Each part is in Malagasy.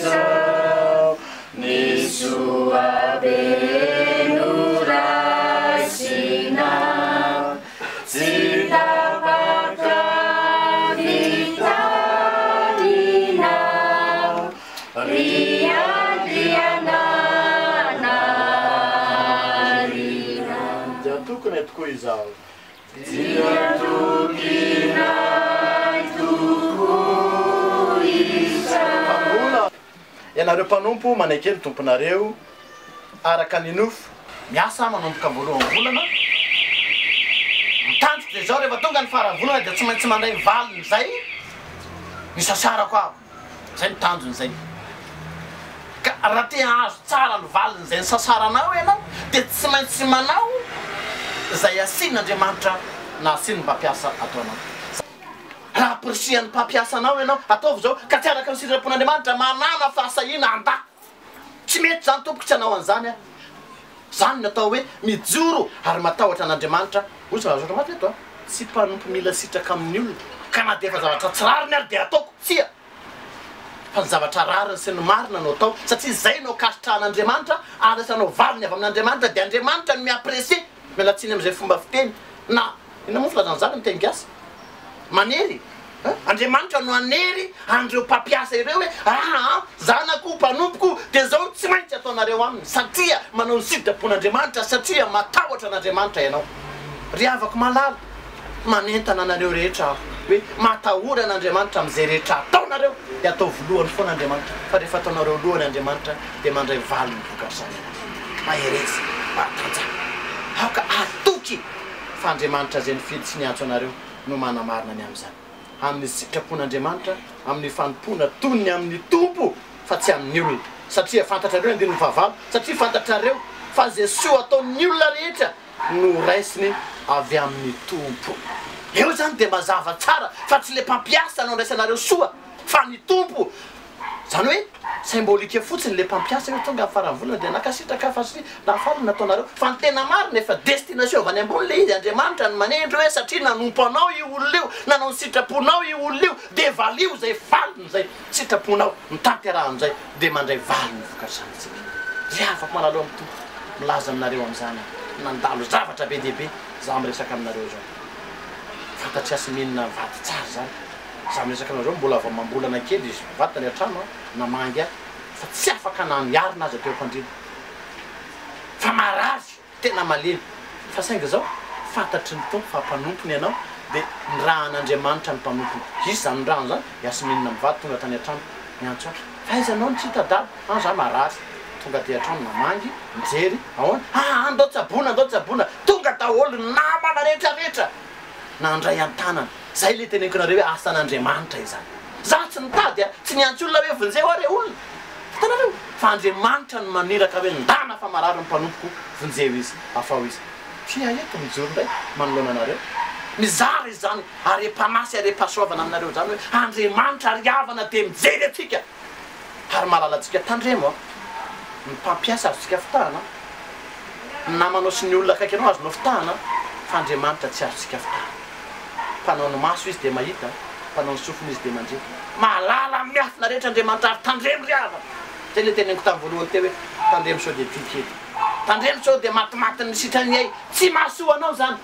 izao ny soa be noraisina tsy tapaka fitahiana ry Andriananarina. Dia tokinay tokoa izaho. Dia tokinay tokoa izaho. Fa mbola ianareo mpanompo maneke ny tomponareo araka ny nofo. Miasa manomboka voalohany volana. Ny tanjoko dia izao, rehefa tonga ny faran'ny volana dia tsy maintsy mandray ny valiny izay nisasarako aho. Izay no tanjona izay. Ka raha te hahazo tsara ny valiny izay nisasaranao ianao dia tsy maintsy manao izay asian'Andriamanitra na asian'ny mpampiasa ataonao. Raha ampirisihan'ny mpampiasa anao ianao, ataovy izao, ka tsy araka ny sitrapon'Andriamanitra, manàna fahasahiana handà. Tsy mety izany tompoko, tsy hanao an'izany aho. Izany no atao hoe mijoro ary matahotra an'Andriamanitra. Hoy ny soratra masina eto a, tsy mpanompo mila sitraka amin'ny olona, ka na dia efa zavatra tsy rariny ary dia ataoko. Tsia! Fa ny zavatra rariny sy ny marina no atao, satria izay no ankasitrahan'Andriamanitra ary asanao valiny avy amin'Andriamanitra, dia Andriamanitra no mi-apprécier, miala tsiny amin'izay fomba fiteny, na inona moa ny filazana an'izany amin'ny teny gasy? Manery eh? Andriamanitra no hanery an'ireo mpampiasa ireo hoe aa zanako, mpanompoko, dia izao no tsy maintsy ataonareo aminy, satria manao ny sitrapon'Andriamanitra, satria matahotra an'Andriamanitra ianao. Ry havako malala, manentana anareo rehetra aho hoe matahora an'Andriamanitra amin'izay rehetra ataonareo, dia ataovy lohany foana Andriamanitra, fa rehefa ataonareo lohany Andriamanitra dia mandray valiny vokatr'izany ianareo. Mahereza, mahatanjaha. Aoka hatoky fa Andriamanitra izay nifidy sy niantso anareo no manamarina ny amin'izany. Amin'ny sitrapon'Andriamanitra, amin'ny fanompoana toy ny amin'ny Tompo fa tsy amin'ny olona. Satria fantatrareo, andininy fahavalo, satria fantatrareo fa izay soa ataon'ny olona rehetra no raisiny avy amin'ny Tompo. Eo izany dia mazava tsara fa tsy ilay mpampiasa no andraisanareo soa fa ny Tompo. Izany hoe symbolique fotsiny ilay mpampiasa hoe tonga amin'ny faran'ny volana dia nankasitraka fa sy nahafaly ny nataonareo. Fa ny tena marina efa destination avy any ambony ilay izy, Andriamanitra no manendry hoe satria nanompo anao io olona io, nanao ny sitraponao io olona io dia valio izay valiny izay sitraponao notanterahan'izay dia mandray valiny vokatr'izany isika. Ry havako malala ao amin'ny Tompo, milaza aminareo amin'izany aho, nandalo zavatra be dia be izaho miresaka aminareo izao. Fantatr'i Yasmine mivady tsara izany. Izaho miresaka aminareo mbola vao amam-bolana kely izy mivady tany an-trano an, namangy ahy fa tsy afaka na niarina aza teo am-pandriana. Fa marary, tena malemy. Fa saingy izao, fantatry ny Tompo fa mpanompony ianao, dia nirahan'Andriamanitra ny mpanompony. Iza izany nirahany izany? Yasmine mivady tonga tany an-trano, niantso ahy. Fa aiza ianao no tsy hita dada? An, za marary. Tonga aty an-trano namangy, nijery, ahoana? Aa, andao tsaboina, andao tsaboina. Tonga daholo ny namana rehetra rehetra. Nandray an-tanana. Zay le teneniko anareo hoe asan'Andriamanitra izany. Za tsy nitady a, tsy niantso olona hoe vonjeo aho re olona. Hitanareo? Fa Andriamanitra no maniraka hoe ndana fa marary ny mpanompoko, vonjeo izy, afaho izy. Ty aho eto mijoro indray manoloana anareo. Mizara izany harem-panahy sy harem-pahasoavana aminareo izany hoe Andriamanitra ry havana dia mijery antsika ary mahalala antsika. Tandremo a! Ny mpampiasa azontsika fitahana. Ny namanao sy ny olona akaiky anao azonao fitahana fa Andriamanitra tsy azontsika fitahana. Mpanao ny maso Izy dia mahita, mpanao ny sofina Izy dia mandre. Mahalala ny miafina rehetra Andriamanitra ary tandremo ry havana. Zay ilay teneniko tamin'ny voalohany teo hoe tandremo sao dia tia kely. Tandremo sao dia matimatin'ny sitran'ny hay. Tsy mahasoa anao izany.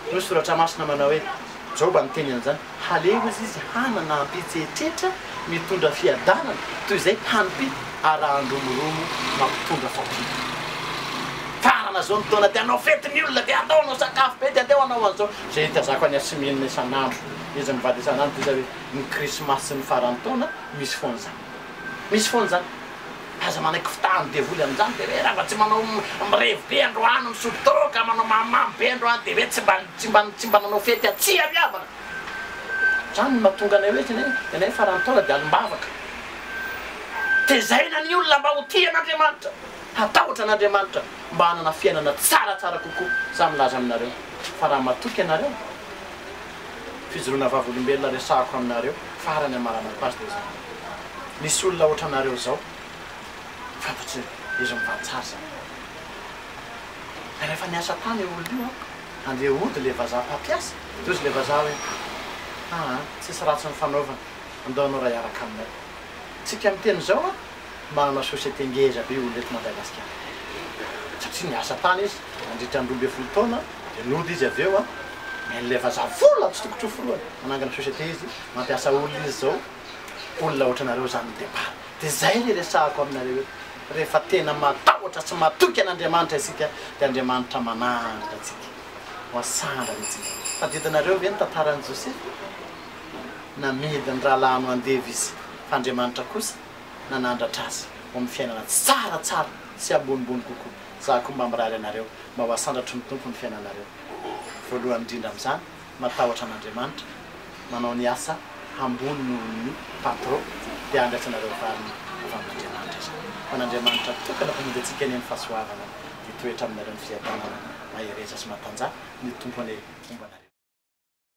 Hoy ny soratra masina manao hoe, Joba niteny an'izany. Haleo izy izy hanana hampitsetsetra mitondra fiadanana toy izay hampy arahan-dromoromo mampitondra fatiana. Farana zao ny taona dia hanao fety ny olona dia andao hanao sakafo be dia andeo hanao an'izao. Izay hitazako an'i Yasmine isan'andro, izy mivady isan'andro dia iza hoe ny krismasy sy ny faran'ny taona misy foana izany. Misy foana izany. Aza manaiky fitahan'ny devoly amin'izany dia hoe raha vao tsy manao mirevy be androany, misotro toaka, manao mamimamy be androany dia hoe tsy mba tsy mba tsy mba nanao fety aho. Tsia ry havana! Izany no mahatonga anay hoe ny anay faran'ny taona dia alim-bavaka. Tezaina ny olona mba ho tia an'Andriamanitra, hatahotra an'Andriamanitra, mba hanana fiainana tsaratsara kokoa. Izaho milaza aminareo fa raha matoky ianareo, fijoroana vavolombelona resahako aminareo farany hamaranako azy dia izany. Misy olona ohatranareo zao fantatry izy mivady tsara zany. Rehefa niasa tany io olona io an, andeha hody le vazaha mpampiasa, de hozy le vazaha hoe aa tsisy ratsy nifanaovana, andao anao raha hiaraka aminay. Tsika miteny izao a, manana société ngeza be olona eto Madagasikara. Satria niasa tany izy nandritra ny 12 taona dia nody izy avy eo a, mais an'ilay vazaha vola tsy tokotry ho filohany. Manangana société izy, mampiasa olona izy izao, olona ohatranareo izany no départ. Dia izay le resahako aminareo eto, rehefa tena matahotra sy matoky an'Andriamanitra isika dia Andriamanitra manandratra antsika ho asandrany antsika. Tadidinareo ve ny tantaran'i Josefa? Namidy ny rahalahiny ho andevo izy, fa Andriamanitra kosa nanandratra azy ho amin'ny fiainana tsaratsara sy ambonimbony kokoa. Izaho koa mba mirary anareo mba ho asandratry ny Tompo ny fiainanareo. Voalohany indrindra amin'izany, matahotra an'Andriamanitra, manao ny asa ambony noho ny patro, dia handraisanareo valiny avy amin'Andriamanitra izany. Ho an'Andriamanitra tokana Mpamonjy antsika anie ny fahasoavana, dia hitoetra aminareo ny fiadanana, mahereza sy matanjaha, ny Tompo anie homba anareo.